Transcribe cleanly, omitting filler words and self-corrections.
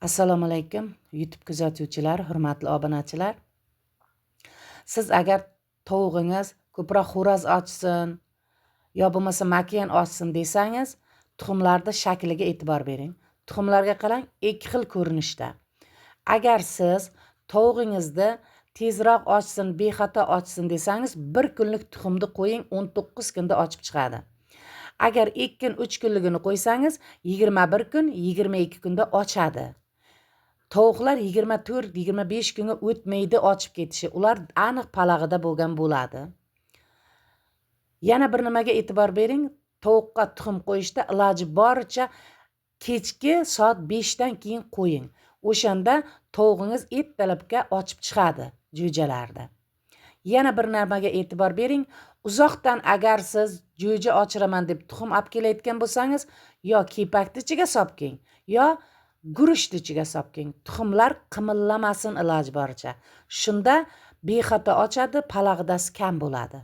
Assalomu alaykum, YouTube kuzatuvchilari, hurmatli obunachilar. Siz agar tovug'ingiz ko'proq xo'roz ochsin yo bo'lmasa makiyan ochsin desangiz, tuxumlarni shakliga e'tibor bering. Tuxumlarga qarang, ikki xil ko'rinishda. Agar siz tovug'ingizni tezroq ochsin, bexato ochsin desangiz, bir kunlik tuxumni qo'ying, 19 kunda ochib chiqadi. Agar 2 kun, 3 kunligini qo'ysangiz, 21 kun, 22 kunda ochadi. Tovuqlar 24-25 kunga o'tmaydi ochib ketishi. Ular aniq palag'ida bo'lgan bo'ladi. Yana bir nimaga e'tibor bering. Tovuqqa tuxum qo'yishda iloji boricha kechki soat 5 dan keyin qo'ying. O'shanda tovug'ingiz ertalabga ochib chiqadi jo'jalarni. Yana bir nimaga e'tibor bering. Uzoqdan agar siz jo'ja ochiraman deb tuxum olib kelayotgan bo'lsangiz, yo kepakni ichiga solib keling, yo guruchni ichiga solib keling. Tuxumlar qimillamasin iloji boricha. Shunda bexato ochadi, palag'idasi kam bo'ladi.